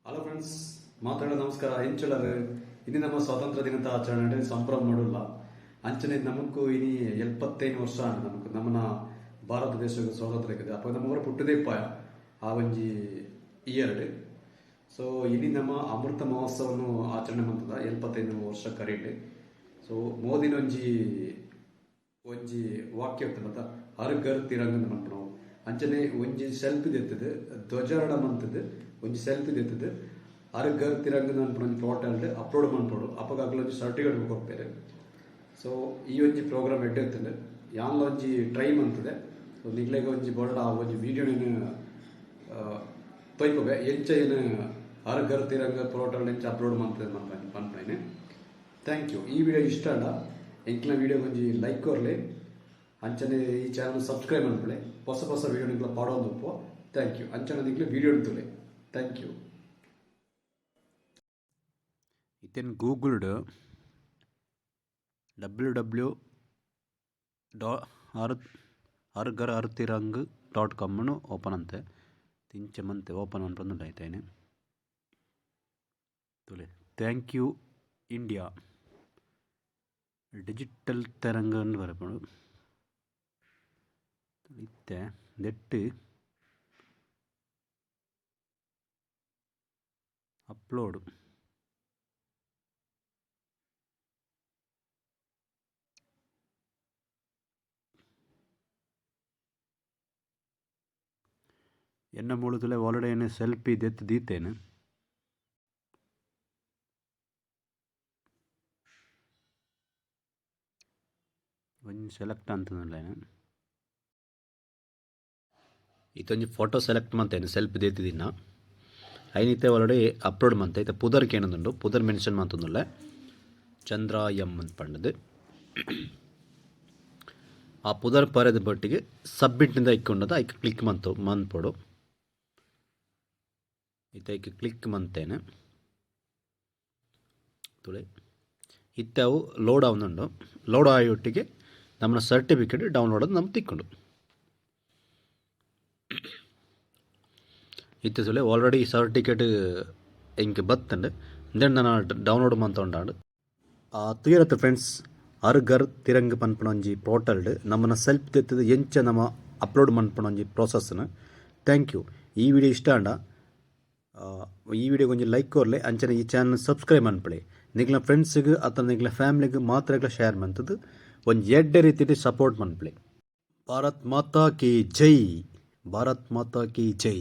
Hello friends, ಮಾತಾಡೋ ನಮಸ್ಕಾರ. ಎಂಚುಲರ್ ಇನಿ ನಮ್ಮ ಸ್ವಾತಂತ್ರ್ಯ ದಿನದ ಆಚರಣೆ ಸಂಭ್ರಮ ಮಾಡುಲ್ಲ. ಅಂಚನೆ ನಮಕ್ಕೂ ಇನಿ 75 ವರ್ಷ ನಮಕ್ ನಮ್ಮನ ಭಾರತ ದೇಶದ ಸ್ವಾತಂತ್ರ್ಯ ಇದೆ. ಅಪ್ಪ ನಮ್ಮ ಪುಟ್ಟುದೇಪಾಯ ಆ ಒಂಜಿ ಇಯರ್ಡ್. ಸೊ ಇನಿ ನಮ್ಮ ಅಮೃತ ಮಹೋತ್ಸವವನ್ನು ಆಚರಣೆ ಮಂತದ 75 ವರ್ಷ ಕರೀಟ್. ಸೊ ಮೋದಿನ ಒಂಜಿ ಒಂಜಿ ವಾಕ್ಯ ಇತ್ತಲ್ಲ, ಹರ್ ಘರ್ ತಿರಂಗ ಮನ್ಪುನವು. ಅಂಚನೆ ಒಂಜಿ ಸೆಲ್ಫಿ ದೆತ್ತದು ಧ್ವಜಾರೋಹಣ ಮಂತದು ಒಂಜಿ ಸೆಲ್ಫಿ ದೆತ್ತದು ಹರ್ ಘರ್ ತಿರಂಗ ಮನ್ಪುನ ಒಂಜಿ ಪೋರ್ಟಲ್ ಅಪ್ಲೋಡ್ ಮನ್ಪೊಡು. ಅಪಗ ಅಕುಲು ಒಂಜಿ ಸರ್ಟಿಫಿಕೇಟ್ ಕೊರ್ಪೆರ್. ಸೊ ಈ ಒಂಜಿ ಪ್ರೋಗ್ರಾಮ್ ಎಡ್ಡೆ ಇತ್ತುಂಡು. ಯಾನ್ಲ ಒಂಜಿ ಟ್ರೈ ಮಂತುದೆ. ಸೊ ನಿಕ್ಲೆಗ್ ಒಂಜಿ ಬೋರ್ಡ್ ಆ ಒಂಜಿ ವಿಡಿಯೋನು ತೊಯ್ಪುವೆ ಎಂಚ ಏನ್ ಹರ್ ಘರ್ ತಿರಂಗ ಪೋರ್ಟಲ್ ಎಂಚ ಅಪ್ಲೋಡ್ ಮಂತದೆ ಪನ್ಪುನ. Thank you. ಈ ವಿಡಿಯೋ ಇಷ್ಟ ಆಂಡ ಎಂಕ್ಲೆನ ವಿಡಿಯೋ ಒಂಜಿ ಲೈಕ್ ಕೊರ್ಲೆ. ಅಂಚನೆ ಈ ಚಾನಲ್ ಸಬ್ಸ್ಕ್ರೈಬ್ ಮನ್ಪುಲೆ. ಹೊಸ ಹೊಸ ವಿಡಿಯೋ ನಿಕ್ಲ ಪಾಡೊಂದುಪ್ಪುವ. Thank you. ಅಂಚನೆ ನಿಕ್ಲೆ ವಿಡಿಯೋ ತೂಲೆ. Thank you. ಇತ್ತೆನ್ googled W W ಡಾ ಹರ್ ಹರ್ ಘರ್ ಹರ್ ತಿರಂಗ್ ಡಾಟ್ ಕಾಮ್ ನು ಓಪನ್ ಅಂತೆ ಇಂಚ ಮಂತೆ ಓಪನ್ ಮನ್ಪೊಂದುಲ್ಲೆ ಐತ ಐನೆ ತೂಲೆ. Thank you India digital Tiranga ಇಂದ್ ಬರ್ಪುಂಡು. ಇತ್ತೆ ನೆಟ್ಟ್ ಅಪ್ಲೋಡ್. ಎನ್ನ ಮೂಲತುಲೆ ಆಲ್ರೆಡಿ ಯಾನ್ ಸೆಲ್ಫಿ ದೆತ್ತ್ ದೀತೆನ್. ಒಂಜಿ ಸೆಲೆಕ್ಟ್ ಆಂತುಂದುಲ್ಲೆ. ಇತ್ತೊಂಜಿ ಫೋಟೋ ಸೆಲೆಕ್ಟ್ ಮಂತೇನ್ ಸೆಲ್ಫಿ ದೆತ್ತಿದಿನ. ಐನ್ ಇತ್ತೆ ಆಲ್ರೆಡಿ ಅಪ್ಲೋಡ್ ಮಂತೆ. ಇತ್ತೆ ಪುದರ್ ಕೇನೊಂದುಂಡು, ಪುದರ್ ಮೆನ್ಷನ್ ಮಂತೊಂದುಲ್ಲೆ, ಚಂದ್ರ ಎಮ್ ಅಂದ್ ಪಂಡುದು. ಆ ಪುದರ್ ಪರೆದ ಬೊಟ್ಟಿಗೆ ಸಬ್ಮಿಟ್ ಇಂದ ಇಕ್ಕುಂಡದ ಐಕ್ ಕ್ಲಿಕ್ ಮಂತು ಮನ್ಪೊಡು. ಇತ್ತೆ ಐಕ್ ಕ್ಲಿಕ್ ಮಂತೇನೆ ತೂಲೆ. ಇತ್ತೆ ಅವು ಲೋಡ್ ಆವೊಂದುಂಡು. ಲೋಡ್ ಆಯಿಯೊಟ್ಟಿಗೆ ನಮ್ಮನ ಸರ್ಟಿಫಿಕೇಟ್ ಡೌನ್ಲೋಡ್ ಆದ್ ನಮಕ್ ತಿಕ್ಕುಂಡು. ಇತ್ತೆ ತೂಲೆ ಆಲ್ರೆಡಿ ಸರ್ಟಿಫಿಕೇಟ್ ಎಂಕ್ ಬತ್ತುಂಡು. ಉಂದೆನ್ ನನ ಡೌನ್ಲೋಡ್ ಮಂತೊಂಡಾಂಡ್. ತೂಯರತ್ತ ಫ್ರೆಂಡ್ಸ್, ಹರ್ ಘರ್ ತಿರಂಗ್ ಪನ್ಪುನ ಒಂಜಿ ಪೋರ್ಟಲ್ಡ್ ನಮನ ಸೆಲ್ಫ್ ದೆತ್ತುದು ಎಂಚ ನಮ ಅಪ್ಲೋಡ್ ಮನ್ಪುನ ಒಂಜಿ ಪ್ರೋಸೆಸ್ನ್. Thank you. ಈ ವಿಡಿಯೋ ಇಷ್ಟ ಆಂಡ ಈ ವಿಡಿಯೋಗ್ ಒಂಜಿ ಲೈಕ್ ಕೊರ್ಲೆ. ಅಂಚನೆ ಈ ಚಾನಲ್ ಸಬ್ಸ್ಕ್ರೈಬ್ ಮನ್ಪುಲೆ. ನಿಕ್ಲೆನ ಫ್ರೆಂಡ್ಸ್ ಗ್ ಅತ್ತ್ಂಡ ನಿಕ್ಲೆನ ಫ್ಯಾಮಿಲಿ ಗ್ ಮಾತೆರೆಗ್ಲ ಶೇರ್ ಮಂತುದು ಒಂಜಿ ಎಡ್ಡೆ ರೀತಿಡ್ ಸಪೋರ್ಟ್ ಮನ್ಪುಲೆ. ಭಾರತ್ ಮಾತಾ ಕಿ ಜೈ. ಭಾರತ್ ಮಾತಾ ಕಿ ಜೈ.